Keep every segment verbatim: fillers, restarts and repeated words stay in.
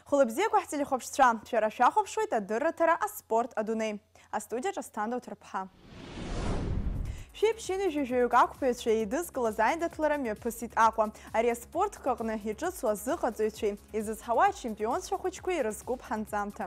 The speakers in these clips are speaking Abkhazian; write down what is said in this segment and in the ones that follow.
Хәылбзиақәа ҳтелехәаԥшцәа, шәара шәахәаԥшуеит адырраҭара «Аспорт адунеи». Астудиаҿы Асҭанда Уҭырԥҳа. Шәи ԥшьынҩажәи жәаҩык ақәԥаҩцәа еидызкылаз аиндаҭлара мҩаԥысит Аҟәа. Ари аспорт хкы аҟны иҿыцу азыҟаҵаҩцәеи изызҳауа ачемпионцәа хәыҷқәеи ирызкуп ҳанҵамҭа.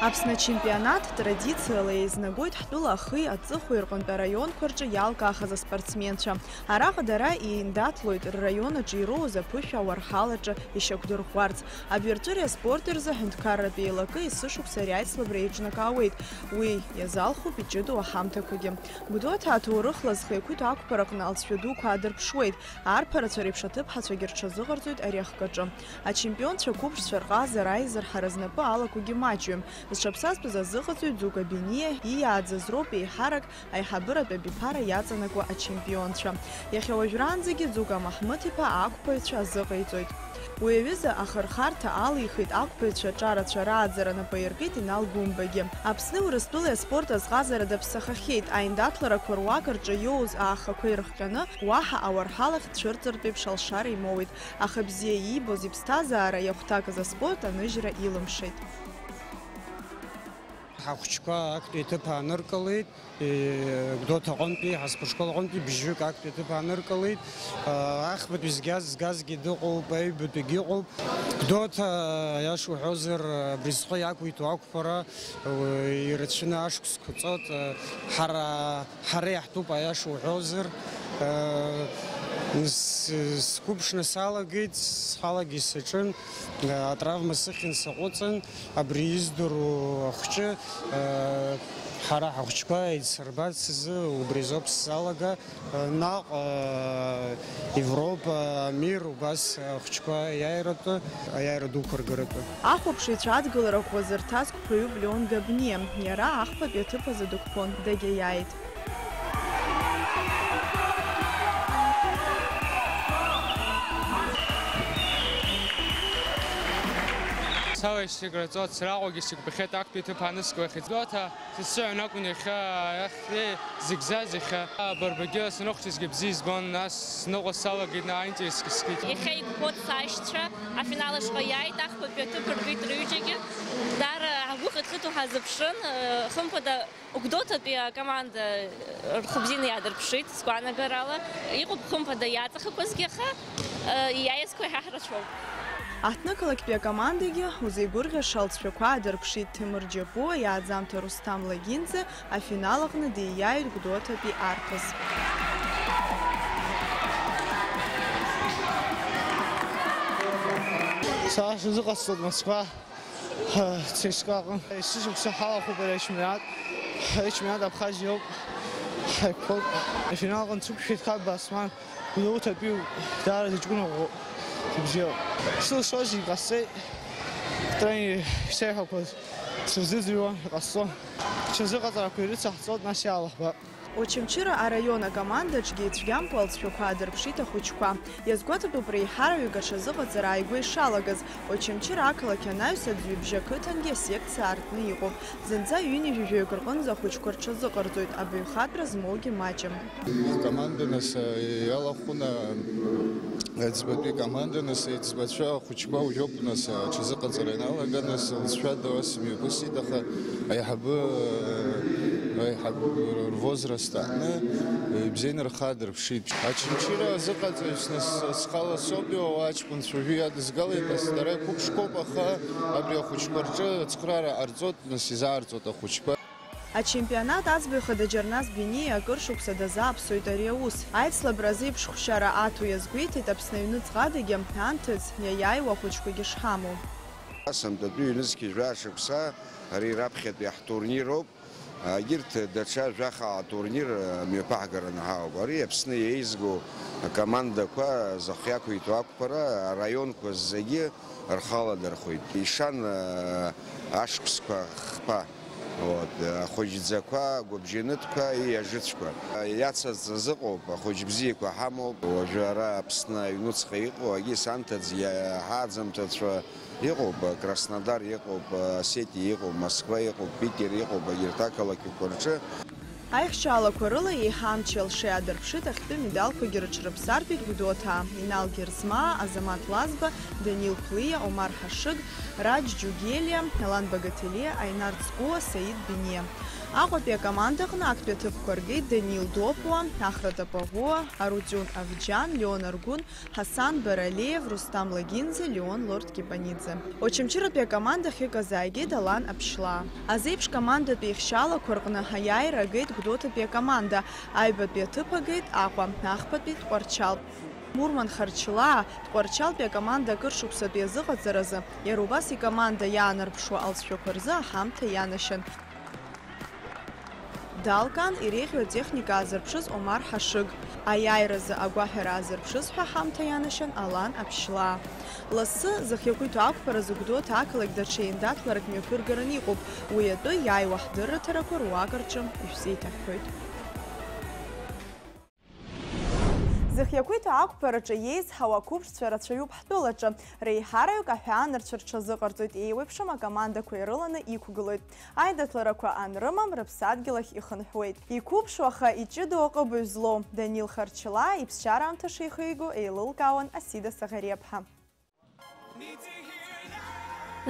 Аԥсны ачемпионат традициала еизнагоит ҳтәыла ахи аҵыхәеи рҟынтә араионқәа рҿы иалкаахаз аспортсменцәа. Араҟа дара еиндаҭлоит рраион аҿы ироуз аԥышәа ауарҳал аҿы ишьақәдырӷәӷәарц. Абри рҵәыреи аспорти рзы аҳәынҭқарратәи еилакы есышықәса ари аицлабра еиҿнакаауеит. Уи иазалхуп иҷыдоу аҳамҭақәагьы. Гәдоуҭа аҭоурыхла зхы иақәиҭу ақәԥараҟны алҵшәа дуқәа аадырԥшуеит. Арԥарацәа реиԥш аҭыԥҳацәагьы рҽазыҟарҵоит ари ахкаҿы. Ачемпионцәа қәыԥшцәа рҟазара аизырҳара знапы алакугьы маҷҩым. Зҽаԥсазтәыз азыҟаҵаҩ Ӡука Бениа ииааӡаз роуп еиҳарак аиҳабыратә абиԥара иаҵанакуа ачемпионцәа. Иахьа уажәраанӡагьы Ӡука Маҳмыҭ-иԥа ақәԥаҩцәа азыҟаиҵоит. Уи аҩыза ахырхарҭа алихит, ақәԥаҩцәа аҿарацәа рааӡара напы аиркит Инал Гәымбагьы. Аԥсни Урыстәылеи аспорт азҟазара даԥсахахьеит, аиндаҭларақәа руак рҿы иоуз аахақәа ирыхҟьаны, уаҳа ауарҳалахь цәырҵыртә еиԥш алшара имоуеит, аха бзиа иибоз иԥсҭазаара иахәҭакыз аспорт аныжьра илымшеит. Ҳахәыҷқәа актәи аҭыԥ ааныркылеит. Гәдоуҭа аҟынтәи, ҳаспортшкол аҟынтәи бжьҩык актәи аҭыԥ ааныркылеит. Ахԥатәи згаз, згазгьы дыҟоуп, аҩбатәигьы ыҟоуп. Гәдоуҭа, аиаша уҳәозар, абри зхы иақәиҭу ақәԥара, ирацәаны ашықәсқәа ҵот, ҳара, ҳара иаҳтәуп, аиаша уҳәозар. С-, сқәыԥшны салагеит, схалагьы саҿын, атравма сыхьын саҟәыҵын. Абри издыруа ахәҷы, ҳара ҳахәҷқәа еицырбарц азы убри азоуп сзалага, наҟ, Европа, амир, убас ахәҷқәа аиааиратәы, аиааира дуқәа ргаратәы. Ахәаԥшыҩцәа адгылара ӷәӷәа зырҭаз қәԥаҩуп Леон Габниа, иара ахԥатәи аҭыԥ азы дықәԥон, дагьаиааит. Сара исыграҵо, сраҟагьы сыгәаԥхеит актәи аҭыԥ аныскылахьеит. Гәдоуҭа сасыҩн акәын иахьа, иахьа зегь заз, иахьа Барбагьы саныхәҷызгьы бзиа избон, нас сныҟәо салагеит, аинтересгьы скит. Иахьа игәԥхоит сашьцәа, афинал ашҟа иааит, ахԥатәи аҭыԥ ргеит рҩыџьагьы. Даара ҳгәы хыҭхыҭуа ҳазыԥшын, хымԥада, Гәдоуҭатәи акоманда рхы бзианы иаадырԥшит, сгәаанагарала. Иҟоуп, хымԥада, иаҵахақәазгьы, аха, э, иааиз қәа иаҳа ҳрацәоуп. Аҳҭнықалақьтәи акомандагьы узеигәырӷьаша алҵшәақәа аадырԥшит Ҭемыр Џьапуа, иааӡамҭа Русҭам Лагинӡа, афинал аҟны дииааит Гәдоуҭатәи арԥыс. Сара сазыҟасҵоит Москва. ЦСКА аҟны. Есышықәса ҳалахәуп ари ачемпионат. Ари ачемпионат Абхазиа ауп. Ҳаиқәԥоит. Афинал аҟны дсықәшәеит Хаб Басман. Гәдоуҭатәиуп. Даараӡа ҷкәыноуп. Ибзиоуп. Сылшозгьы ҟасҵеит. Тренер ишеиҳәақәаз сырзыӡырҩуан, иҟасҵон. Ҽазыҟаҵарақәа ирыцаҳҵоит, нас иаалаҳбап. Очамчыра араион акомандаҿгьы ицәгьамкәа алҵшәақәа аадырԥшит ахәыҷқәа. Иазгәаҭатәуп реиҳараҩык аҽазыҟаҵара ааигәа ишалагаз. Очамчыра ақалақь анаҩс аӡҩыбжьа ақыҭангьы асекциа аартны иҟоуп. Зынӡа ҩынҩажәи жәаҩык рҟынӡа ахәыҷқәа рҽазыҟарҵоит, абаҩхатәра змоугьы маҷым. Ҳкоманда нас иалахәын, аӡбатәи команда, нас аиҵбацәа. Ҳхәыҷқәа уажәоуп, нас, аҽазыҟаҵара ианалага, нас, лҵшәада ас имҩаԥысит, аха аиҳабы, аиҳабы рвозраст аҟны ибзианы рхы аадырԥшит. Очамчыра азыҟаҵаҩыс, нас, схала соуп, иуа аҷкәынцәа уажәы иадызгалеит, нас, дара иқәыԥшқәоуп, аха абри ахәыҷқәа рҿы ацхыраара ҟарҵоит, нас, изаарҵоит ахәыҷқәа. Ачемпионат аӡбаҩ хада Џьарнас Бениа акыр шықәса дазааԥсоит ари аус. Аицлабра азы иԥшхәшьара аҭо иазгәеиҭеит Аԥсны аҩныҵҟадагьы анҭыҵ иаиааиуа ахәыҷқәагьы шҳамоу. Асамтәатәи ҩнызқьи жәаа шықәса ари раԥхьатәи ҳтурнироуп. Егьырҭ даҽа жәаха турнир мҩаԥаҳгараны ҳаауп. Ари Аԥсны еизгоу акомандақәа зхы иақәиҭу ақәԥара араионқәа зегьы рхы аладырхәит. Ишан, э, ашықәсқәа хԥа. Вот, э, ахәыҷӡақәа, агәыбжьанытәқәа, иажыцәқәа. Иацызҵаз ыҟоуп, ахәыҷ бзиақәа ҳамоуп. Уажәы ара Аԥсны аҩнуҵҟа иҟоу агьыс анҭыҵ иаҳа аӡымҭацәа Иҟоуп, Краснодар иҟоуп, Осетиа иҟоуп, Москва иҟоуп, Питер иҟоуп, егьырҭ ақалақьқәа рҿы. Аихшьаалақәа рыла еиҳа амч иалшеи аадырԥшит, ахьтәы медалқәагьы рыҽрыԥсартәит Гәдоуҭаа, Инал Герзмаа, Азамаҭ Лазба, Данил Ԥлиа, Омар Ҳашыг, Раџь Џьугелиа, Алан Багателиа, Аинар Цгәуа, Саид Биниа. Аҟәатәи акомандаҟны актәи аҭыԥқәа ргеит Данил Допуа, Ахра Тапаӷәуа, Арутиун Авџьан, Леон Аргәын, Ҳасан Баралиев, Рустам Лагинӡа, Леон Лорд Кипаниӡе. Очамчыратәи акоманда ахьыҟаз ааигеит Алан Аԥшьлаа. Азеиԥш командатә еихшьаалақәа рҟны аиааира агеит Гәдоуҭатәи акоманда, аҩбатәи аҭыԥ агеит Аҟәа, ахԥатәи Тҟәарчал. Мурман Харчлаа, Тҟәарчалтәи акоманда акыр шықәсатәи азыҟаҵаразы, иара убас икоманда иаанарԥшуа алҵшәақәа рзы аҳамҭа ианашьан. Далкаан иреиӷьу атехника аазырԥшыз Омар Ҳашыг. Аиааиразы агәаҳәара аазырԥшыз ҳәа ҳамҭа ианашьан Алан Аԥшьлаа. Лассы зхы иақәиҭу ақәԥаразы Гәдоуҭа ақалақь даҽа еиндаҭларак мҩаԥыргаран иҟоуп, уи атәы иааиуа ҳдырраҭарақәа руак рҿы ишәзеиҭаҳҳәоит. Зхы иақәиҭу ақәԥараҿы иеизҳауа ақәыԥшцәа рацәаҩуп ҳтәылаҿы, реиҳараҩык аҳәаанырцә рҽазыҟарҵоит, еиуеиԥшым акомандақәа ирыланы иқәгылоит. Аиндаҭларақәа анрымам, рыԥсадгьыл ахь ихынҳәуеит. Иқәыԥшу, аха иҷыдоу аҟыбаҩ злоу Данил Харчлаа иԥсшьара аамҭа шихигоу еилылкаауан Асида Саӷариаԥҳа.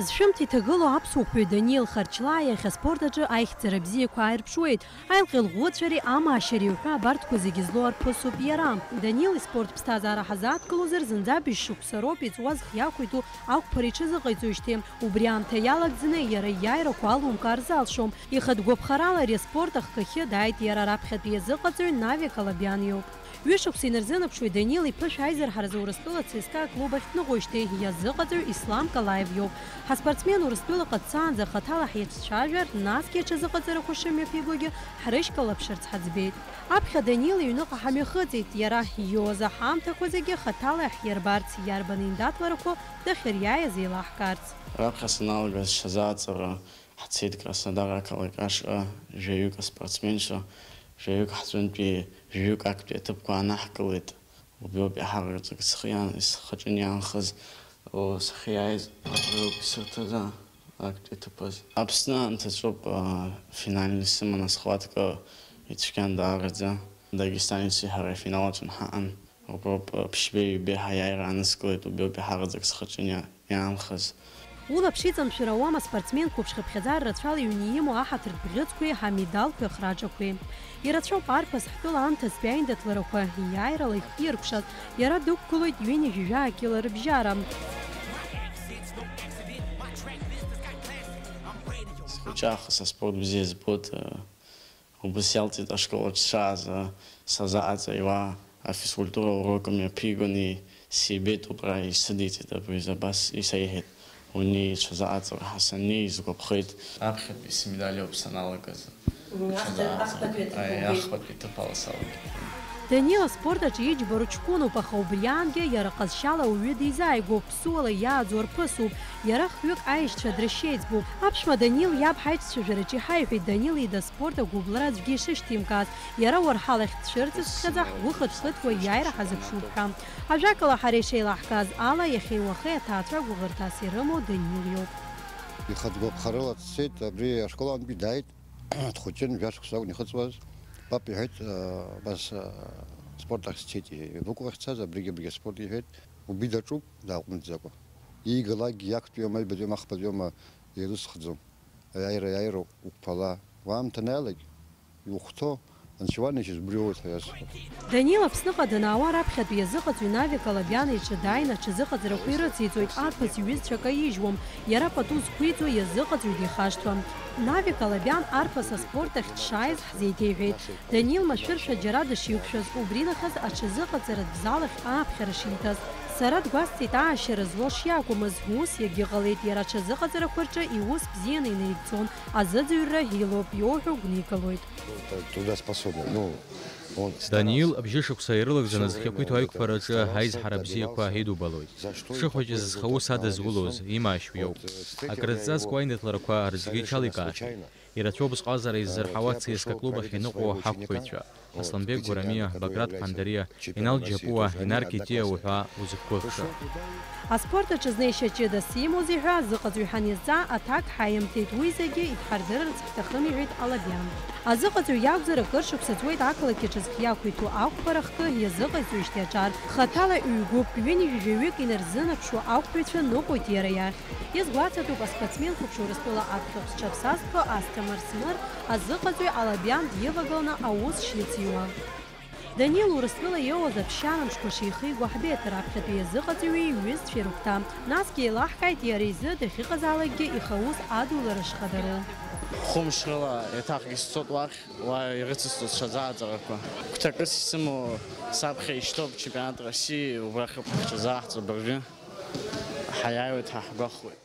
Зшәымҭ иҭагылоу аԥсуа хәҩы Даниил Харчлаа иахьа аспорт аҿы аихьӡара бзиақәа ааирԥшуеит. Аилҟьа-еилӷәӷәыцәареи амаашьареи уҳәа абарҭқәа зегьы злоу арԥысуп иара. Даниил испорт ԥсҭазаара ҳазааҭгылозар, зынӡа быжь шықәса роуп иҵуаз хиақәиҭу ақәԥара иҽазыҟаиҵоижьҭеи. Убри аамҭа иалагӡаны иара ииааирақәа алумкаар залшом. Ихатә гәаԥхарала ари аспорт ахкахьы дааит иара раԥхьатәи иазыҟаҵаҩ Навик Алабиан иоуп. Ҩышықәса инарзынаԥшуеит Данил иԥышә аизырҳаразы Урыстәыла ЦСКА аклуб ахь дныҟәоижьҭеи иазыҟаҵаҩ Ислам Калаев иоуп. Ҳаспортсмен Урыстәылаҟа дцаанӡа хаҭала ҳиацәцәажәар, насгьы аҽазыҟаҵарақәа шымҩаԥигогьы ҳрышьклаԥшырц ҳаӡбеит. Аԥхьа Данил иҩныҟа ҳамҩахыҵит, иара ииуаз аҳамҭақәа зегьы хаҭала иаҳирбарц, иарбан еиндаҭларақәоу дахьыриааиз еилаҳкаарц. Раԥхьа саналагаз сҽазааҵара Ҳцеит Краснодар ақалақь ашҟа, жәаҩык аспортсменцәа, жәаҩык ҳҵәынтәи, жәаҩык актәи аҭыԥқәа аанаҳкылеит. Убриоуп иаҳа ҟарҵак схы иан-, схаҿы иаанхаз, о, сахьиааиз, абриоуп исырҭаз, а, актәи аҭыԥ азы. Аԥсны аамҭаҵәҟьоуп, а, финальный сыман асхватка, ицәгьан даараӡа. Дагестанеци ҳареи афинал аҿы ҳаҟан. Уброуп, ԥшьбеи ҩбеи ҳаиааира аанысклеит, убриоуп иаҳараӡак схаҿы иа-, иаанхаз. Улаԥш иҵамшәар ауам аспортсмен қәыԥш хыԥхьаӡара рацәала иҩны имоу аҳаҭыртә бӷьыцқәеи ҳамедалқәеи ахраҿақәеи. Ирацәоуп арԥыс ҳтәыла аамҭазтәи аиндаҭларақәа ииааирала ихиркәшаз, иара дықәгылоит ҩынҩажәи жәаа кьыла рыбжьара. Схәыҷаахыс аспорт бзиа збоит. Убыс иалҵит ашкол аҿы сшааз, сазааҵаиуа, афизкультура урок мҩаԥигон, сибеит убра, исыдиҵеит абри, абас исеиҳәеит. Унеи, ҽазааҵра ҳәа саннеи, исгәаԥхеит. Аԥхьатәи смедаль ауп саналагаз. Мм, ахҭа-, Ҽазааҵра. Ахԥатәи аҭыԥ Аи, угеит. Ахԥатәи ҭыԥ ала салагеит. Данил аспорт аҿы иџьбароу ҷкәыноуп, аха убри аангьы иара ҟазшьала ауаҩы дизааигәоуп. Ԥсуала иааӡоу арԥысуп. Иара хҩык аишьцәа драшьеиҵбуп. Аԥшәма Данил иаб ҳаиҿцәажәараҿы иҳаиҳәеит, Данил ида спорт агәыблра аӡәгьы ишышьҭимкааз, иара уарҳалахь дцәырҵыцхьаӡа ҳгәы хыҭ-хыҭуа иааира ҳазыԥшуп ҳәа. Ажәакала, ҳара ишеилаҳкааз ала, иахьеи уахеи аҭаацәа гәыӷырҭас ирымоу Данил иоуп. Ихатә гәаԥхарыла дцеит, абри ашкол аҟынтәи дааит, дхәыҷын, жәа-шықәса акәын ихыҵуаз. Баб иҳәеит, абас, спорт ахь сцеит, иҳәеит. Быкәу ахьцаз, абригь, абригь аспорт, иҳәеит. Убри даҿуп, дааҟәымҵӡакәа. Иигалакгьы иақәтәиома, ибатәиома, ахԥатәиома, ирызхӡом. Аиааира иааироуп уқәԥала. Уа аамҭа анаҩлак, иухәҭоу, анцәа иуанашьаз убриоуеит ҳәа иасҳәо. Данил Аԥсныҟа данаауа раԥхьатәи иазыҟаҵаҩ Навик Алабиан иҿы дааины аҽазыҟаҵарақәа ирыциҵоит, арԥыс иҩызцәа каижьуам, иара пату зқәиҵо иазыҟаҵаҩ дихашҭуам. Навик Алабиан арԥыс аспорт ахь дшааиз ҳзеиҭеиҳәеит. Данил машәыршәа џьара дышиқәшәаз, убри нахыс аҽазыҟаҵаратә зал ахь ааԥхьара шиҭаз, Сара дгәасҭеит, аашьара злоу шиакәмыз, ус иагьыҟалеит, иара аҽазыҟаҵарақәа рҿы иус бзианы инаигӡон, азыӡырҩра илоуп, иоуҳәо гәнигалоит. Даниил бжьышықәса ирылагӡаны зхы иақәиҭу аиқәԥараҿы аизҳара бзиақәа идубалоит. Дшыхәыҷыз зхы аус адызулоз, имаашьо иоуп. Акрызҵазкуа аиндаҭларақәа рыӡәгьы иҽаликаахьеит. Ирацәоуп зҟазара иззырҳауа ЦСКА клуб ахь иныҟәо ҳақәԥаҩцәа. Асланбек Гәрамиа, Баграт Ԥандариа, Инал Џьапуа, Инар Китиа уҳәа узықәгәыӷша. Аспорт аҿы знеишьа ҷыдас имоузеи ҳәа азыҟаҵаҩ ҳанизҵаа, аҭак ҳаимҭеит, уи зегьы идҳардырырц ҳҭахым, иҳәеит Алабиан. Азыҟаҵаҩ иакәзар, акыр шықәса ҵуеит ақалақь аҿы зхы иақәиҭу ақәԥара хкы иазыҟаиҵоижьҭеи аҿар. Хаҭала ҩ-гәыԥк, ҩынҩажәаҩык инарзынаԥшуа ақәԥаҩцәа ныҟәоит иара иахь. Иазгәаҭатәуп аспортсмен хәаԥшь Урыстәыла аԥхьахә зҽаԥсазтәу Асҭамыр Смыр азыҟаҵаҩ Алабиан дивагыланы аус шициуа. Данил Урыстәыла иоуаз аԥсшьара мшқәа шихиго ҳбеит, раԥхьатәи иазыҟаҵаҩи иҩызцәеи рыхәҭа. Насгьы еилаҳкааит иара изы дахьыҟазаалакгьы ихаус адулара шхадароу. Хәымш рыла еиҭахгьы сцот уахь, уа ирыцысҵоит сҽазааӡарақәа. Гәҭакыс исымоу саԥхьа ишьҭоуп чемпионат России, убрахь ҳҽазааҳҵо абыржәы. Ҳаиааиуеит ҳәа ҳгәахәуеит.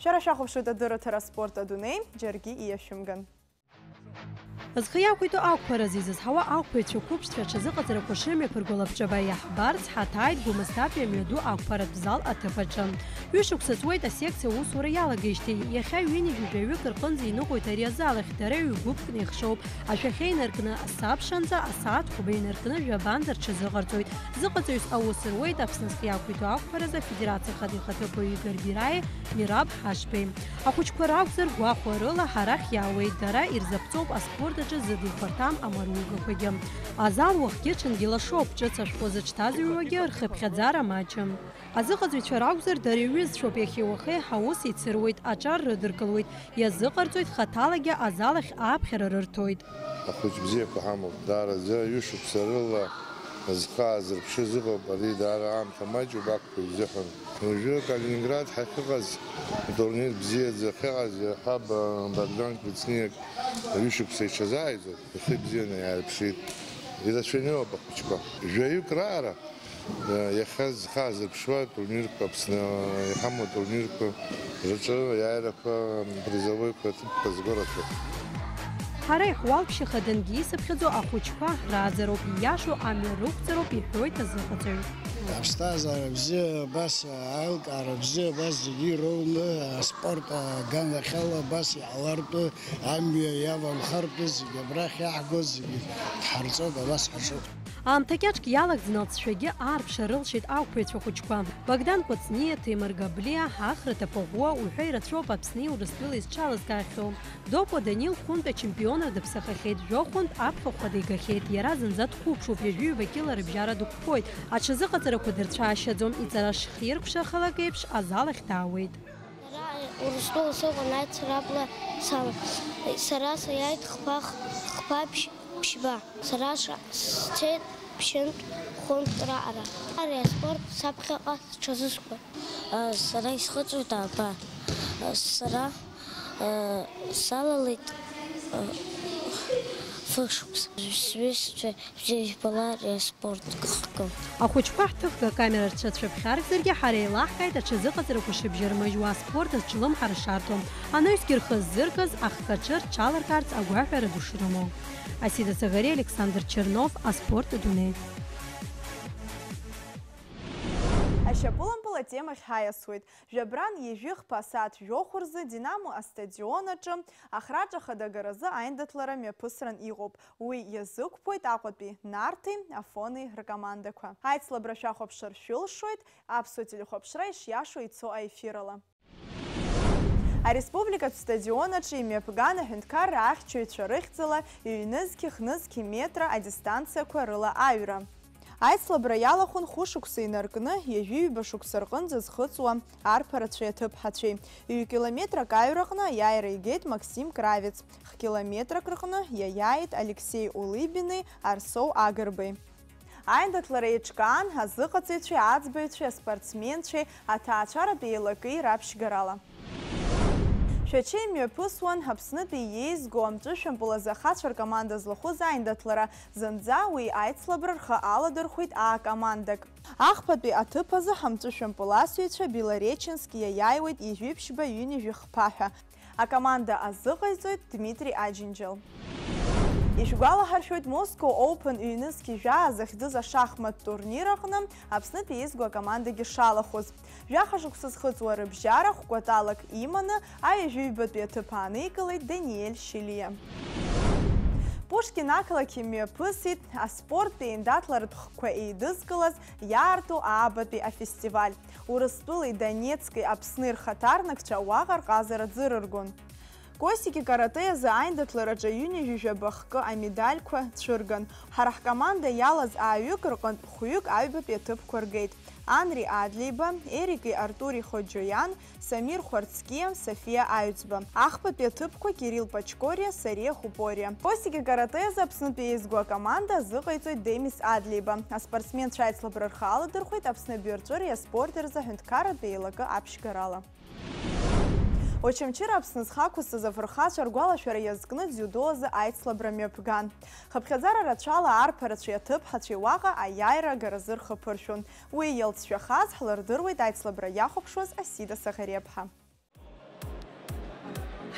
Шәара шәахәаԥшуеит адырраҭара Спорт адунеи, џьаргьы иашәымган. Зхы иақәиҭу ақәԥаразы изызҳауа ақәԥаҩцәа қәыԥшцәа аҽазыҟаҵарақәа шымҩаԥырго лабҿаба иаҳбарц ҳаҭааит Гәымсҭатәи амҩаду ақәԥаратә зал аҭыԥ аҿы. Ҩышықәса ҵуеит асекциа аусура иалагеижьҭеи, иахьа ҩынҩажәаҩык рҟынӡа иныҟәоит ари азал ахь, дара ҩ-гәыԥк неихшоуп. Ашәахьа инаркны асабшанӡа, асааҭ хәба инаркны жәабанӡа рҽазыҟарҵоит. Зыҟаҵаҩыс аус руеит Аԥсны зхы иақәиҭу ақәԥаразы Афедерациа Ахада ихаҭыԥуаҩ Игорь Бираи Мираб Ҳашбеи. Ахәыҷқәа ракәзар, гәахәарыла ҳарахь иаауеит, дара ирзаԥҵоуп аспорт аҿы зыдирхәарҭам амаругақәагьы. Азал уахгьы-ҽынгьы лашоуп, ҿыц ашәҟәы зыҽҭазыҩуагьы рхыԥхьаӡара маҷым. Азыҟаҵаҩцәа ракәзар, дара иҩызцәоуп, иахьеи уахеи ҳаус еицыруеит, аҿар рыдыркылоит, иазыҟарҵоит хаҭалагьы азал ахь ааԥхьара рырҭоит. Ахәыҷ бзиақәа ҳамоуп, даараӡа ҩышықәса рыла зхы аазырԥшыз ыҟоуп, ари даара аамҭа маҷуп ақәԥаҩ изыҳәан. Уажәы Калининград ҳахьыҟаз, атурнир бзиаӡа ахьыҟаз, иаҳҳәап, Богдан Куцниак ҩышықәса иҽазааигӡоуп, ихы ибзианы иаарԥшит. Ирацәаҩуп ахәыҷқәа. Жәаҩык раара Иахьа зхы аазырԥшуа атурнирқәа, Аԥсны иҳамоу атурнирқәа рҿы аиааирақәа, призовойқәа аҭыԥқәа зго рацәоуп. Ҳара иҳуалԥшьа хадангьы исыԥхьаӡо ахәыҷқәа рааӡароуп, ииашоу амҩа рықәҵароуп, иҳәоит азыҟаҵаҩ. Аԥсҭазаара бзиа абас, аилкаара бзиа абас зегьы ироуны, аспорт аганахьала абас иаауартә, амҩа иаванхартә, зегьы абрахь иаҳго зегьы дҳарҵоит, абас ҳаҿуп. Аамҭа кьаҿк иалагӡаны алҵшәагьы аарԥшаарылшеит ақәԥаҩцәа хәыҷқәа. Богдан Кәыҵниа, Ҭемыр Габлиа, Ахра Ҭаԥаӷәуа уҳәа ирацәоуп Аԥсни Урыстәылеи зҽалазкаахьоу. Докәа Данил хәынтә ачемпионра дыԥсахахьеит, жәохәынтә аԥхьахәхәа дигахьеит, иара зынӡа дқәыԥшуп, ҩажәи ҩба кьылара бжьара дықәԥоит. Аҽазыҟаҵарақәа дырцәаашьаӡом, иҵара шхиркәшахалак еиԥш азал ахь даауеит. Сара Урыстәыла сыҟан аицарапла салан. Сара саиааит хԥа, хԥа ԥшь-, ԥшьба. Сара ша-, сцеит ԥшьынтә, хәынтә раҟара. Ари аспорт саԥхьаҟа сҽазызкуан. Сара исхыҵуеит аба. Сара, салалеит, фышықәса. Сҩызцәа Бзиа ижәбала ари аспорт хкы. Ахәыҷқәа ҳҭыхга акамера рцәа цәаԥхьаркзаргьы, ҳара еилаҳкааит аҽазыҟаҵарақәа шыбжьармыжьуа, аспорт азҿлымҳара шарҭо, анаҩсгьы рхы ззыркыз ахкаҿы рҽаларкаарц агәаҳәара ду шрымоу. Асида Цагариа, Александр Чернов, Аспорт адунеи. Ашьапылампыл атемахь ҳаиасуеит. Жәабран ҩажәи хԥа асааҭ жәохә рзы Динамо астадион аҿы ахраҿа ахадагаразы аиндаҭлара мҩаԥысран иҟоуп. Уи иазықәԥоит Аҟәатәи Нарҭи Афони ркомандақәа. Аицлабра шәахәаԥшыр шәылшоит, аԥсуа телехәаԥшра ишиашоу ицо аефирала. Ареспубликатә стадион аҿы имҩаԥган аҳәынҭқарра ахьчаҩцәа рыхьӡала ҩнызқьи хнызқьи метра адистанциақәа рыла аҩра. Аицлабра иалахәын хәышықәса инаркны, ҩажәи ҩба шықәса рҟынӡа зхыҵуа арԥарацәеи аҭыԥҳацәеи. Ҩ-километрак аҩраҟны аиааира игеит Максим Кравец, х-километрак рҟны иаиааит Алексеи Улыбини Арсоу Агрбеи. Аиндаҭлара еиҿкаан азыҟаҵаҩцәеи аӡбаҩцәеи аспортсменцәеи аҭаацәаратә еилакеи раԥшьгарала. Шәача имҩаԥысуан Аԥснытәи иеизго амҵәышәымпыл азы ахацәа ркоманда злахәыз аиндаҭлара. Зынӡа уи аицлабра рхы аладырхәит аа-командак. Ахԥатәи аҭыԥ азы ҳамҵәышәымпыл асыҩцәа Белореченск иаиааиуеит ҩажәи ԥшьба ҩынҩажәи хԥа ҳәа. Акоманда азыҟаиҵоит Дмитри Аџьынџьал. Ишәгәалаҳаршәоит, Moscow Open ҩнызқь жәаа захьӡыз ашахмат турнир аҟны Аԥснытәи еизго акомандагьы шалахәыз. Жәаха шықәса зхыҵуа рыбжьара хәкәаталак иманы аҩажәи ҩбатәи аҭыԥ ааникылеит Даниель Шьылиа. Пушкин ақалақь имҩаԥысит аспорттә еиндаҭларатә хкқәа еидызкылаз иаарту аабатәи афестиваль. Урыстәылеи Донецки Аԥсни рхаҭарнакцәа уаҟа рҟазара ӡырыргон. Косики каратэ азы аиндаҭлараҿы ҩынҩажәижәаба хкы амедальқәа цәырган. Ҳара ҳкоманда иалаз ааҩык рҟынтә хәҩык аҩбатәи аҭыԥқәа ргеит. Анри Адлеиба, Ерики Артури Хоџьоиан, Самир Хәарцкиа, Софиа Аҩӡба. Ахԥатәи аҭыԥқәа Кирилл Пачкориа, Сариа Хупориа. Косики каратэ азы Аԥснытәи еизго акоманда азыҟаиҵоит Демис Адлеиба. Аспортсменцәа аицлабра рхы аладырхәит Аԥсны абаҩрҵәыреи аспорти рзы аҳәынҭқарратә еилакы аԥшьгарала. Очамчыра Аԥсны зхы ақәызҵаз афырхацәа ргәалашәара иазкны дзиудо азы аицлабра мҩаԥган. Хыԥхьаӡара рацәала арԥарацәеи аҭыԥҳацәеи уаҟа аиааира агаразы рхы ԥыршәон. Уи иалҵшәахаз ҳлырдыруеит аицлабра иахәаԥшуаз Асида Саӷариаԥҳа.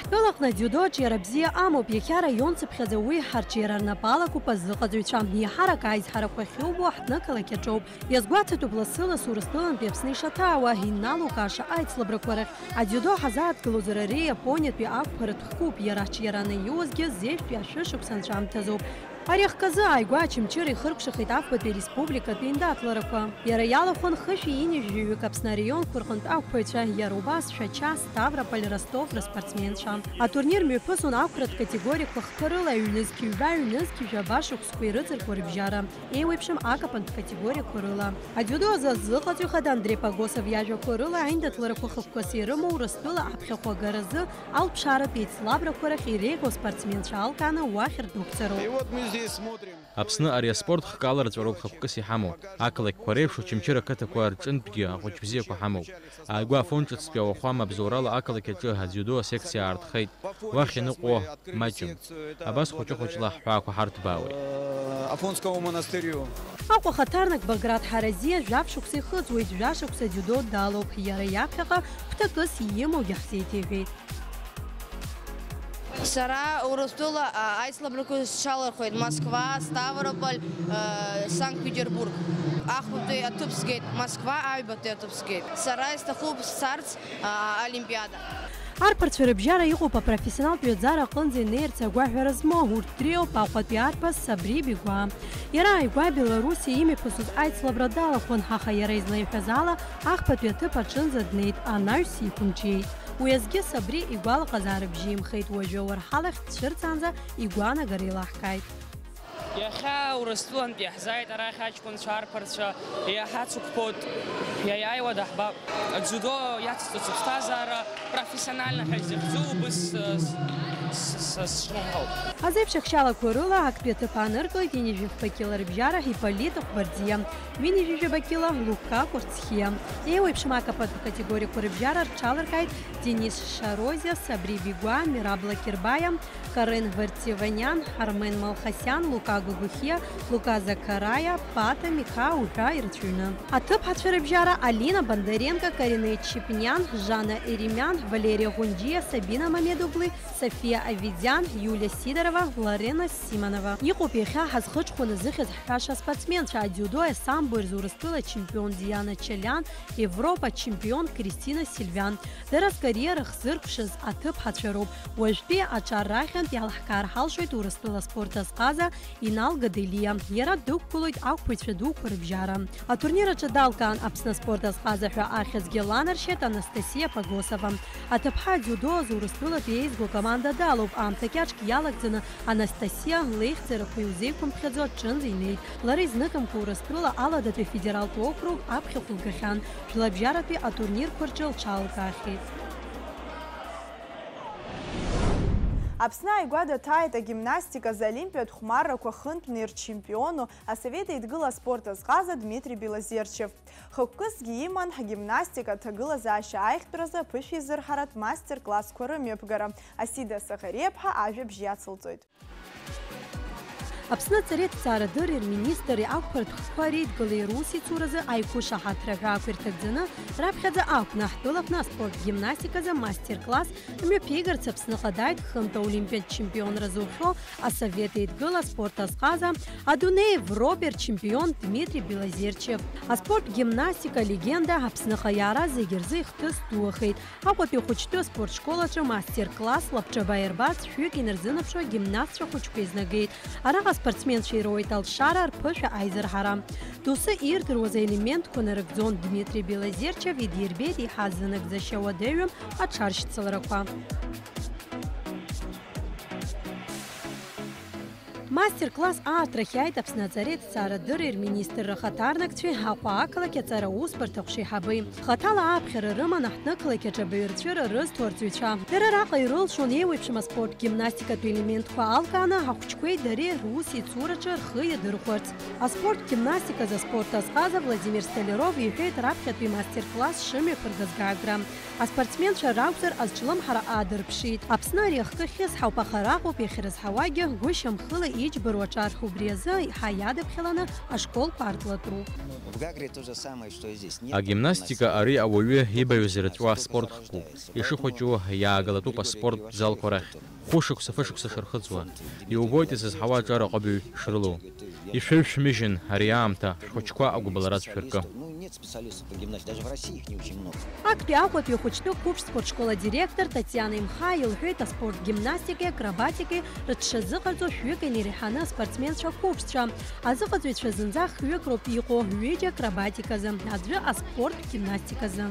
Ҳтәылаҟны адиудо аҿиара бзиа амоуп, иахьа араион цыԥхьаӡа уи ҳарҿиара рнапы алакуп азыҟаҵаҩцәа. Еиҳарак аизҳарақәа ахьубо ҳҭнықалақь аҿоуп. Иазгәаҭатәуп лассы-ласс Урыстәылантәи Аԥсны ишаҭаауа, иналукааша аицлабрақәа рахь. Адиудо ҳазааҭгылозар ари Иапониатәи ақәԥаратә хкуп, иара аҿиара анаиуазгьы зежәтәи ашәышықәса анҵәамҭазоуп. Ари ахкы азы ааигәа Очамчыра ихыркәшахеит афбатәи ареспубликатә еиндаҭларақәа. Иара иалахәын хышәи ҩынҩажәи жәаҩык Аԥсны ареионқәа рҟынтә ақәԥаҩцәа, иара убас Шәача, Ставрополь, Ростов рыспортсменцәа. Атурнир мҩаԥысон ақәратә категориақәа хкқәа рыла, ҩнызқь ҩба, ҩнызқь жәаба шықәсқәа ирыҵаркуа рыбжьара. Еиуеиԥшым акапантә категориақәа рыла. Адиудо азы азыҟаҵаҩ хада Андре Погосов иажәақәа рыла, аиндаҭларақәа хықәкыс ирымоу Урыстәыла аԥхьахә агаразы алԥшааратә еицлабрақәа рахь иреиӷьу аспортсменцәа алкааны уахь рдәықәҵароуп. И вот мы здесь смотрим. Аԥсны ари аспорт хкала рҵәароуп хықәкыс иҳамоу. Ақалақьқәа реиԥш Очамчыра ақыҭақәа рҿынтәгьы ахәыҷ бзиақәа ҳамоуп. Ааигәа Афон ҿыцтәи ауахәама абзоурала ақалақь аҿы адиудо асекциа аартхеит. Уахь ианыҟәо маҷым. Абас хәыҷы-хәыҷла ҳҳәаақәа ҳарҭбаауеит. Афонскому монастырю. Аҟәа хаҭарнак Баграт Ҳаразиа жәаф шықәса ихыҵуеит, жәа шықәса дзиудо далоуп. Иара иаԥхьаҟа гәҭакыс имоугьы ҳзеиҭеиҳәеит. Сара Урыстәыла, а, аицлабрақәа сҽалархәеит, Москва, Ставрополь, а, Санкт-Петербург. Ахԥатәи аҭыԥ сгеит, Москва аҩбатәи аҭыԥ сгеит. Сара исҭахуп сцарц, а, Олимпиада. Арԥарцәа рыбжьара иҟоуп апрофессионалтә ҩаӡара аҟынӡа инеирц агәаҳәара змоу, урҭ дреиуоуп Аҟәатәи арԥыс Сабри Бигәаа. Иара ааигәа Белоруссиа имҩаԥысыз аицлабра далахәын, аха иара излаиҳәаз ала, ахԥатәи аҭыԥ аҿынӡа днеит, анаҩс иқәымҿиеит. Уи азгьы Сабри игәалаҟазаара бжьимхеит, уажәы ауарҳалахь дцәырҵаанӡа игәаанагара еилаҳкааит. Иахьа Урыстәылантәи иаҳзааит арахь аҷкәынцәа, арԥарцәа, иаҳацықәԥоит, иаиааиуа даҳбап. Дзюдо иацҵоит сыԥсҭазаара, профессионально ҳәа изыхьӡу убыс, э, с-, с-, с-, сшымҳәоу. Азеиԥш ахьчалақәа рыла актәи аҭыԥ ааныркылеит ҩынҩажәи фба кьыла рыбжьара Иполит Ҟәбарӡиа, ҩынҩажәи жәаба кьыла Лука Кәарцхиа. Еиуеиԥшым акапатә категориақәа рыбжьара рҽаларкааит Денис Шарозиа, Сабри Бигәаа, Мирабла Кирбаиа, Карен Вартеваниан, Армен Малхасиан, Лука Гогохиа, Лука Закараиа, Пата Микаа уҳәа ирацәаҩны. Аҭыԥҳацәа рыбжьара Алина Бондаренко, Каринеи Чепиниан, Жанна Еремиан, Валерия Ӷәынџьиа, Сабина Мамедоглы, София Авидиан, Иулиа Сидорова, Лорена Симонова. Иҟоуп иахьа ҳазхыҽхәаны зыхьӡ ҳҳәаша аспортсменцәа, адиудои асамбои рзы Урыстәыла ачемпион Диана Чалян, Европа ачемпион Кристина Сильвиан. Дара ркариера хзыркәшаз аҭыԥҳацәа роуп. Уажәтәи аҿар рахьынтә иалаҳкаар ҳалшоит Урыстәыла аспорт азҟаза Инал Гаделиа. Иара дықәгылоит ақәԥаҩцәа дуқәа рыбжьара. Атурнир аҿы далкаан Аԥсны аспорт азҟаза ҳәа ахьӡгьы ланаршьеит Анастасиа Погосова. Аҭыԥҳа адиудо азы Урыстәылатәи еизго акоманда далоуп. Аамҭа кьаҿк иалагӡаны Анастасиа леихьӡарақәа илзеиқәымԥхьаӡо аҿынӡа инеит. Лара изныкымкәа Урыстәыла Аладатәи афедералтә округ аԥхьахә лгахьан, жәлабжьаратәи атурнирқәа рҿы лҽалкаахьеит. Аԥсны ааигәа даҭааит агимнастиказы Олимпиатә хәмаррақәа хынтәны ирчемпиону, Асовет Еидгыла аспорт азҟаза Дмитри Белозерчев. Хықәкысгьы иман ҳгимнастика аҭагылазаашьа аиӷьтәразы аԥышәеизырҳаратә мастер-классқәа рымҩаԥгара. Асида Саӷариаԥҳа ажәабжь иацылҵоит. Аԥсны аҵареи аҭҵаарадырреи рминистрреи ақәԥаратә хкқәа реидгылеи русеицуразы аиқәышаҳаҭра ҳәа ақәирҭагӡаны, раԥхьаӡа акәны ҳтәылаҟны аспорт гимнастиказы мастер-класс мҩаԥигарц Аԥсныҟа дааит хынтә аолимпиатә чемпионра зухьоу Асовет Еидгыла аспорт азҟаза, адунеи Европеи рчемпион Дмитри Белозерчев. Аспорт гимнастика легенда Аԥсныҟа иаара зегьы рзы ихҭыс дуахеит. Аҟәатәи ахәыҷтәы аспорт школ аҿы мастер-класс лабҿаба иарбарц шәҩык инарзынаԥшуа гимнастцәа хәыҷқәа изнагеит. Араҟа аспортсменцәа ироуеит алшара рԥышәа аизырҳара. Доусы ирдыруаз аелементқәа нарыгӡон. Дмитри Белозерчев идирбеит еиҳа зынагӡашьа уадаҩым аҽаршьцыларақәа. Мастер-класс аартрахь иааит Аԥсны аҵареи аҭҵаарадырреи рминистрра ахаҭарнакцәеи Аҟәа ақалақь аҵара усбарҭа ахәшеиҳабеи. Хаҭала ааԥхьара рыман аҳҭнықалақь аҿы абаҩрцәыра рызҭо арҵаҩцәа. Дара араҟа ирылшон еиуеиԥшым аспорт гимнастикатә елементқәа алкааны ахәыҷқәеи дареи рус еицураҿы рхы иадырхәарц. Аспорт гимнастиказы аспорт азҟаза Владимир Столяров иҳәеит раԥхьатәи мастер-класс шымҩаԥыргаз Гагра. Аспортсменцәа ракәзар, азҿлымҳара аадырԥшит. Аԥсны ари ахкы ахьысҳауп, аха араҟоуп иахьрызҳауагьы, гәышьамхыла иџьбароу аҿар, убри азы еиҳа иадаԥхьаланы ашколқәа аартла тәоуп. В Гагре то же самое, что и здесь. Нет. Агимнастика ари ауаҩы ибаҩыз ирыцәоу аспорт хкуп. Ишыхәыҷу иаагалатәуп аспорт залқәа рахь. Хәышықәса-фышықәса шырхыҵуа, иубоит изызҳауа аҿар аҟыбаҩ шрылоу. Ишәыжәшәмыжьын ари аамҭа, шәхәыҷқәа агәыбылра шәыркы. Актәи Аҟәатәи ахәыҷтәы қәыԥш спортшкол адиректор Татиана Имхаа илҳәеит, аспорт гимнастикеи акробатикеи рыҽшазыҟарҵо шәҩык инареиҳаны аспортсменцәа қәыԥшцәа. Азыҟаҵаҩцәа зынӡа хҩык роуп иҟоу, ҩыџьа акробатиказы, аӡәы аспорт гимнастиказы.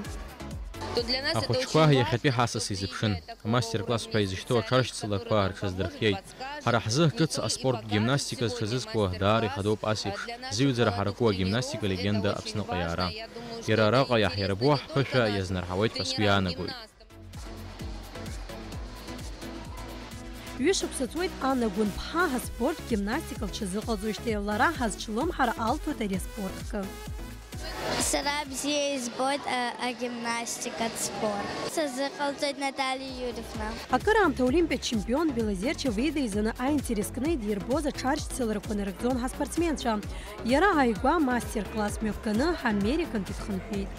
Ахәыҷқәа иахьатәи ҳасас изыԥшын. Амастер-класс ҳәа изышьҭоу аҽаршьцылақәа рҽаздырхиеит. Ҳара ҳзы ҿыц аспорт гимнастика зҽазызкуа даара ихадоуп ас еиԥш зыҩӡара ҳараку агимнастика легенда Аԥсныҟа иаара. Иара араҟа иаҳиарбоу ҳԥышәа иазнарҳауеит ҳәа сгәы иаанагоит. Ҩышықәса ҵуеит Анна Гәынԥҳа аспорт гимнастика лҽазыҟалҵоижьҭеи, лара ҳазҿлымҳара алҭоит ари аспорт хкы. Сара бзиа избоит, а, агимнастикатә спорт. Сазыҟалҵоит Наталиа Иуриевна. Акыраамҭа олимпиатә чемпион Белозерчев ида изаны аинтерес кны идирбоз аҽаршьцыларақәа нарыгӡон ҳаспортсменцәа. Иара ааигәа мастер-класс мҩаԥганы Американтәи дхынҳәит.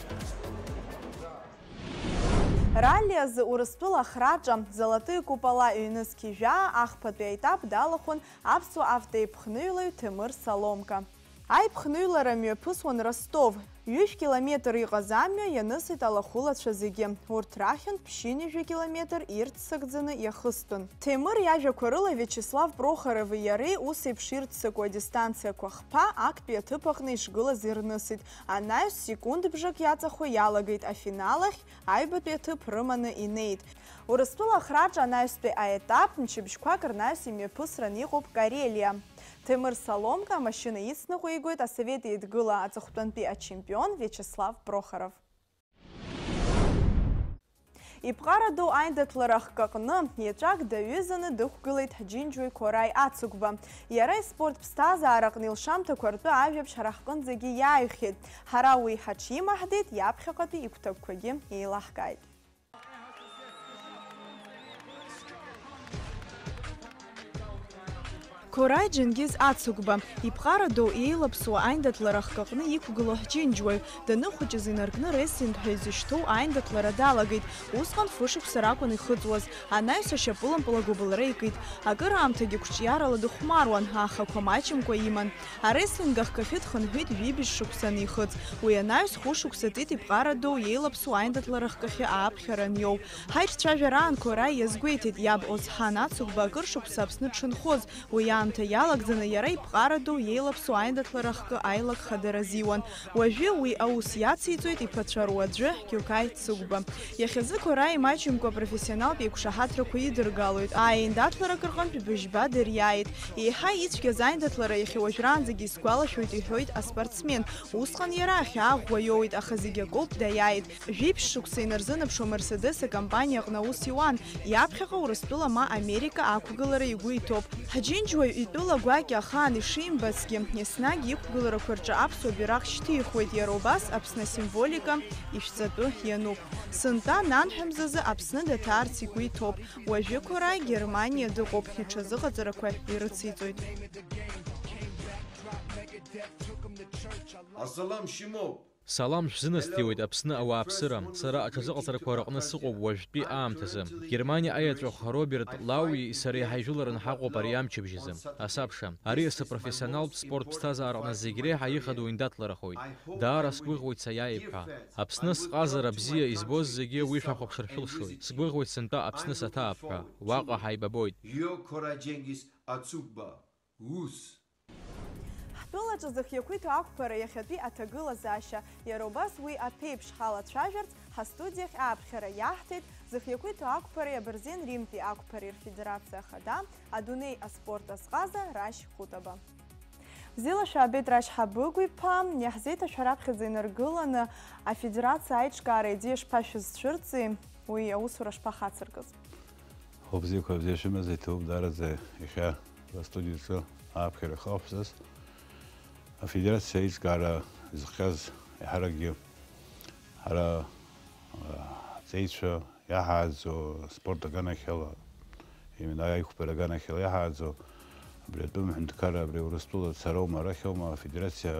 Ралли азы Урыстәыла ахраҿа Золотые купола ҩнызқь жәаа ахԥатәи аетап далахәын аԥсуа автоеиԥхныҩлаҩ Ҭемыр Саломка. Аиԥхныҩлара мҩаԥысуан Ростов. Ҩышә километр иҟаз амҩа ианысит алахәылацәа зегьы. Урҭ рахьынтә ԥшьынҩажәа километр ирццакӡаны иахыстын. Ҭемыр иажәақәа рыла, Виачеслав Прохорови иареи ус еиԥш ирццакуа адистанциақәа хԥа актәи аҭыԥ аҟны ишгылаз ирнысит. Анаҩс секунд бжак иаҵахо иалагеит, афинал ахь аҩбатәи аҭыԥ рыманы инеит. Урыстәыла ахраҿа анаҩстәи аетап мчыбжьқәак рнаҩс имҩаԥысран иҟоуп Карелиа. Ҭемыр Саломка амашьына ицныҟәигоит Асовет Еидгыла аҵыхәтәантәи ачемпион Виачеслав Прохоров. Иԥҟарадоу аиндаҭлара ахкы аҟны еҵәак даҩызаны дықәгылеит ҳџьынџьуаҩ Қораи Ацыгәба. Иара испорт ԥсҭазаараҟны илшамҭақәа ртәы ажәабжь ҳара ҳҟынӡагьы иааҩхьеит. Ҳара уи ҳаҽимаҳдеит, иаԥхьаҟатәи игәҭакқәагьы еилаҳкааит. Қораи Џьенгиз Ацыгәба, иԥҟарадоу еилаԥсоу аиндаҭлара ахкы аҟны иқәгылоу ҳџьынџьуаҩ, даныхәыҷыз инаркны реслинг ҳәа изышьҭоу аиндаҭлара далагеит. Усҟан фышықәса ракәын ихыҵуаз, анаҩс ашьапылампыл агәыбылра икит. Акыраамҭагьы қәҿиарала дыхәмаруан, ахақәа маҷымкәа иман. Арестлинг ахкахьы дхынҳәит ҩыбжь шықәса анихыҵ. Уи анаҩс хәышықәса ҵит иԥҟарадоу иеилаԥсоу аиндаҭлара ахкахьы ааԥхьара аниоу. Ҳаиҿцәажәараан Қораи иазгәеиҭеит, иаб Озҳан Ацыгәба акыр шықәса Аԥсны дшынхоз, уи Аамҭа иалагӡаны иара иԥҟарадоу иеилаԥсоу аиндаҭлара ахкы аилак хадара азиуан. Уажәы уи аус иациҵоит иԥацәа руаӡәы Гиокаи Цыгәба. Иахьазы Корай имаҷымкәа апрофессионалтә еиқәшаҳаҭрақәа идыргалоит. Аиндаҭларак рҟынтә быжьба дыриааит. Еиҳа ицәгьаз аиндаҭлара иахьа уажәраанӡагьы исгәалашәоит, иҳәоит аспортсмен. Усҟан иара ахьаа ӷәӷәа иоуит, аха зегь акоуп, даиааит. Жәиԥшь шықәса инарзынаԥшуа Мерседес акомпаниа аҟны аус иуан. Иаԥхьаҟа Урыстәыла ма Америка ақәгылара игәы иҭоуп. Ҳџьынџьуаҩ итәыла гәакьа ахаан ишимбацгьы, еснагь иқәгыларақәа рҿы аԥсуа бираҟ шьҭихуеит, иара убас Аԥсны асимволика ишәҵатәы иануп. Сынтәа нанҳәамзазы Аԥсны даҭаарц игәы иҭоуп. Уажәы Корай Германиа дыҟоуп, иҽазыҟаҵарақәа ирыциҵоит. Асалам шәымоуп! Салам шәзынасҭиуеит, Аԥсны ауааԥсыра. Сара аҽазыҟаҵарақәа рыҟны сыҟоуп уажәтәи аамҭазы. Германиа аеҵәахә Роберт Лауи сареи ҳаижәыларан ҳаҟоуп ари амчыбжьазы. Асабша, ари асы профессионалтә спорт ԥсҭазаараҟны зегь реиҳа ихадоу индаҭларахоит. Даара сгәыӷуеит саиааип ҳәа. Аԥсны сҟазара бзиа избоз зегьы уи шәахәаԥшыр шәылшоит. Сгәыӷуеит сынтәа Аԥсны саҭаап ҳәа. Уаҟа ҳаибабоит. Ио Кора Џьенгиз Ацугба, ус. Ҳтәылаҿы зхы иақәиҭу ақәԥара иахьатәи аҭагылазаашьа, иара убас уи аԥеиԥш ҳалацәажәарц, ҳастудиахь ааԥхьара иаҳҭеит зхы иақәиҭу ақәԥареи абырзен Римтәи ақәԥареи рфедерациа ахада, адунеи аспорт азҟаза Рашь Хәытаба. Бзиала шәаабеит, Рашь Ҳабыгә-иԥа, иаҳзеиҭашәҳәа раԥхьаӡа инаргыланы афедерациа аиҿкаара аидеиа шԥашәызцәырҵи, уи аусура шԥахацыркыз? Хәылбзиақәа бзиа шәымаз, иҭабуп даараӡа иахьа астудиаҿы ааԥхьара хыҟаҳҵаз. Афедерациа аиҿкаара зыхҟьаз еиҳаракгьы ҳара, а, ҳҵеицәа иаҳааӡо, спорт аганахьала, именно аиқәԥара аганахьала иаҳааӡо, абри атәым аҳәынҭқарра, абри Урыстәыла дцароума, арахьоума, афедерациа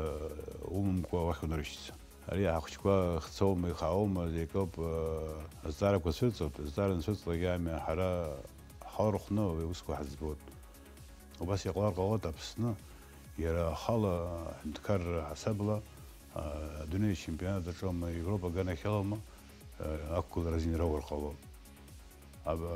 умамкәа уахь унарышьҭӡом. Ари ахәыҷқәа хцоума, ихааума, зегь акоуп, э, азҵаарақәа цәырҵуеит, азҵаара анцәырҵлак ами, ҳара ҳхала рҟны уи аусқәа ҳаӡбоит. Убас иҟалар ҟалоит Аԥсны, иара ахала аҳәынҭқарра ҳасабла, а, адунеи ачемпионат аҿоума, Европа аганахьалоума, э, ақәгылара азин раур ҟалоит.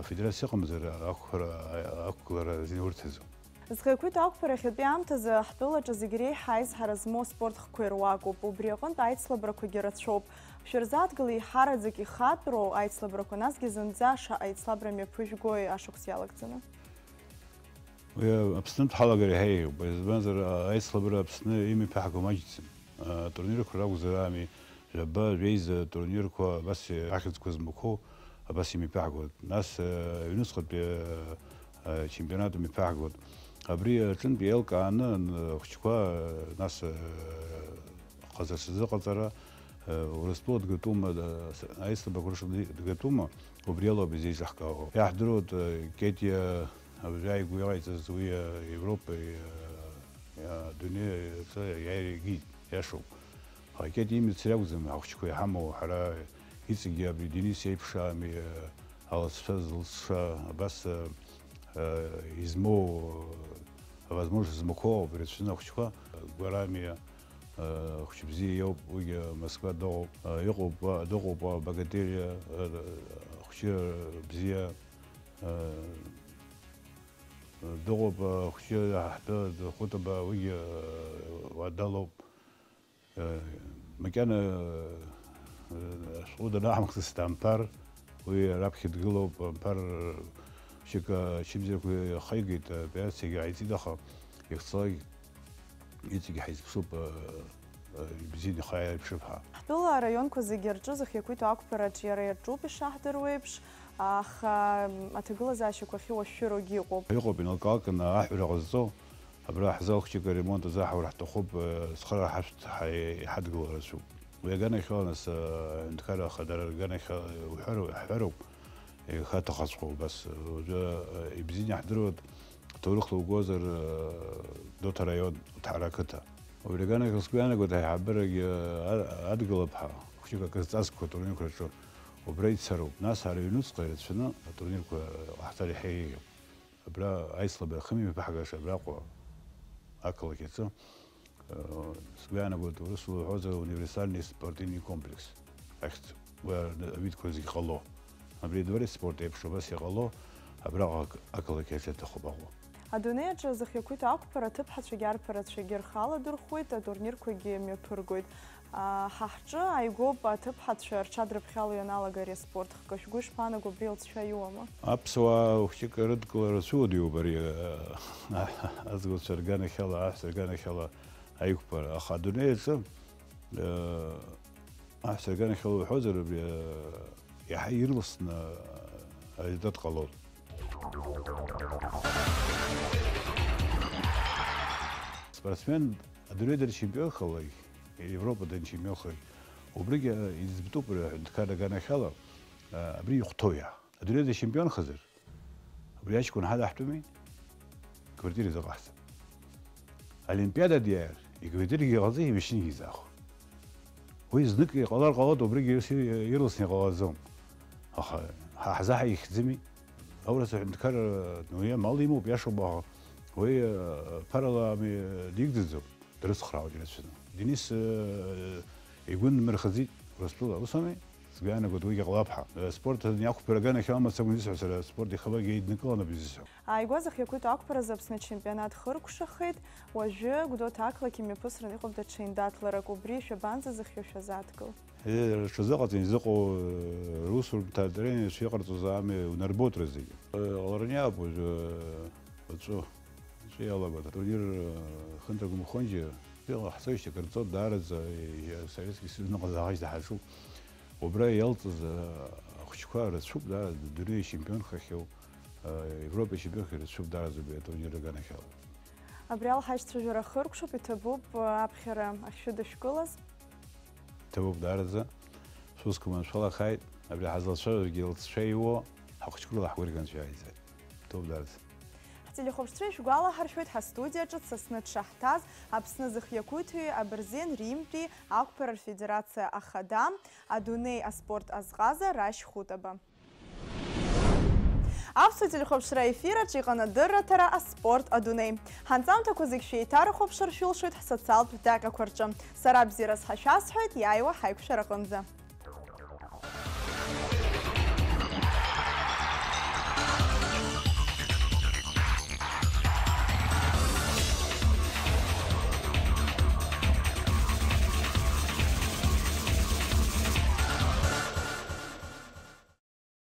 Афедерациа ыҟамзар, ақәра-, ақәгылара азин урҭаӡом. Зхы иақәиҭу ақәԥара иахьатәи аамҭазы ҳтәылаҿы зегь реиҳа аизҳара змоу аспорт хкқәа ируакуп, убри аҟынтә аицлабрақәагьы рацәоуп. Шәырзааҭгылеи ҳараӡак ихатәроу аицлабрақәа, насгьы зынӡа шаҟа еицлабра мҩаԥыжәгои ашықәс иалагӡаны? Уи Аԥснынтә ҳалагар иаҳа еиӷьуп, избанзар, аицлабра Аԥсны имҩаԥаҳго маҷӡам. Атурнирқәа ракәзар ами, жәаба, жәеиза турнирқәа абас ахьӡқәа змақәоу абас имҩаԥаҳгоит. Нас, э, аҩнуҵҟатәи, э, э, чемпионат мҩаԥаҳгоит. Абри аҿынтә еилкааны, н-, ахәыҷқәа, э, нас, э, ҟазарц азыҟаҵара, э, Урыстәыла дгатәума, э, с-, аицлабрақәа рыша дгатәума, убри ала ауп изеиҿаҳкаауа. Иаҳдыруеит, э, Кетиа абжьааигәа иҟаиҵаз уи, э, Европеи, э, Адунеи аҿы иааира икит, иашоуп. Аха Кетиа имиц ракәӡам ҳахәыҷқәа иҳамоу, ҳара иҵегьы абри Денис иеиԥш ами, алҵшәа зылҵша, абас, э, измоу, э, авозможность змақәоу ауп ирацәаны ахәыҷқәа. Гәарами, э, хәыҷ бзиа иоуп, уигьы Москва дыҟоуп. Э, иҟоуп, э, дыҟоуп, э, Богатырь, э, хәыҷы бзиа, э, Дыҟоуп, ахәҷы ҳтәы дхәыҭаба, уигьы уадалоуп. Макьана ашәҟәы данаҳамхыс, Амԥар, уи раԥхьа дгылоуп, Амԥар шьык ачымзарқәа ихаигеит, апиациагьы ҟаиҵеит, аха ихцалак иҵегь ҳаизыԥшуп. Ибзианы ихы ааирԥшып ҳәа. Ҳтәыла араионқәа зегьы рҿы зхы иақәиҭу ақәԥараҿ иара иаҿуп ишаҳдыруеиԥш, аха аҭагылазаашьақәа ахьуашәшәырогьы ыҟоуп. Иҟоуп, иналкаалканы аҳәара ҟазҵо, абра ҳзал хәҷык аремонт азы ҳаура ҳҭахуп, цхыра ҳашәҭ, ҳа-, иҳадгыло рацәоуп. Уи аганахьала нас, аҳәынҭқарра ахадара аганахьала уҳәар-, ҳҳәароуп, ихаҭахаҵәҟьоу убас. Уажәы, ибзианы иаҳдыруеит, ҭоурыхла угозар, Гәдоуҭа араион, Ҭаара ақыҭа. Убри аганахь сгәы иаанагоит аиҳабырагьы, а-, адгылап ҳәа, хәҷык акы зҵазкуа атурнирқәа рҿы убра ицароуп. Нас ара ҩнуҵҟа ирацәаны атурнирқәа ҟаҳҵар иаҳа еиӷьуп. Абра аицлабра ахымҩаԥаҳгаша абраҟа ақалақь аҿы, э, сгәы иаанагоит, урысла уҳәозар, универсальный спортивный комплекс ахьӡуп. Уи аҩыдқәа зегь ҟало. Абри дворец спорта еиԥш абас иҟало, абраҟа ақалақь аҿы аҭахуп аҟәа. Адунеи аҿы зхы иақәиҭу ақәԥара аҭыԥҳацәагьы арԥарацәагьы рхы аладырхәуеит, атурнирқәагьы мҩаԥыргоит. Ҳа ҳҿы ааигәоуп аҭыԥҳацәа рҽадрыԥхьало ианалага ари аспорт хкы. Шәгәы ишԥаанаго, убри алҵшәа иоуама? Аԥсуаа хәҷык рыдкылара цәыуадаҩуп ари, азгәацәа рганахьала, аҳәса рганахьала аиқәԥара. Аха адунеи аҿы, аҳәса рганахьала уҳәозар, абри, иаҳа ирласны арезультат ҟалон. Спортсмен адунеи данчемпионхалак, Европа данчемпионхалак, убригьы избтәуп, ари аҳәынҭқарра аганахьала, абри ихәҭоу иаҳ-, адунеи дачемпионхазар, убри аҷкәын ҳадаҳтәуми, квартира изыҟаҳҵап. Олимпиада диааир, иквартирагьы ҟалҵеит, имашьынагьы изаахәо. Уи знык иҟалар ҟалоит, убригьы ус ирласны иҟалаӡом. Аха ҳа ҳзаҳа ихьӡыми. Аурыс аҳәынҭқарра, ну, уи амал имоуп, иашоуп, аха уи, э, ԥарала ами, дигӡаӡом, дрыцхраауеит ирацәаны. Денис, э, игәы нмырхаӡеит Урыстәыла, ус ами? Сгәы иаанагоит, уигьы ҟалап ҳәа. Э, спорт аниақәԥара аганахьала мацагәа изысҳәо сара, аспорт ихабаргьы еиднакыланы аб изысҳәо. Ааигәа зхы иақәиҭу ақәԥаразы Аԥсны ачемпионат хыркәшахеит, уажәы Гәдоуҭа ақалақь имҩаԥысраны иҟоуп даҽа еиндаҭларак, убри шәабанӡазыхио шәазадкыл? Э, рҽазыҟаҵаны изыҟоу, э, русурҭа атренерцәа иҟарҵоз ами унарбоит рызегьы. Э, ҟалараны иаауп уажәы, э, уаҵәы, уаҵәы иалагоит атурнир, э, хынтә агәымхонџьа, иҟаҳҵоижьҭеи акыр ҵуеит, даараӡа, э, Советский Союз ныҟәазаахьеижьҭеи ҳаҿуп. Убра иалҵыз, э, ахәыҷқәа рацәоуп, даараӡа, дунеи ачемпионхахьоу, э, Европа ачемпионхахьоу рацәоуп, даараӡа, убри атурнир аганахьала. Абри ала ҳаишьцәажәара хыркәшоуп, иҭабуп, э, аԥхьара ахьшәыдышәкылаз. Ҭабуп, даараӡа. Шәусқәа маншәалахааит. Абри ҳазлацәажәогьы лҵшәа иуо, ҳахәыҷқәа рыла ҳгәырӷьо анцәа иааиӡааит. Ҭабуп, даараӡа. Ҳтелехәаԥшцәа ишәгәалаҳаршәоит, ҳастудиаҿы дсасны дшаҳҭаз Аԥсны зхы иақәиҭу абырзен Римтәи ақәԥара рфедерациа ахада, адунеи аспорт азҟаза Рашь Хәытаба. Аԥсуа телехәаԥшра ефир аҿы иҟан адырраҭара «Аспорт адунеи». Ҳанҵамҭақәа зегь шәеиҭарыхәаԥшыр шәылшоит ҳсоциалтә даҟьақәа рҿы. Сара бзиарас ҳәа шәасҳәоит, иааиуа ҳаиқәшәараҟынӡа.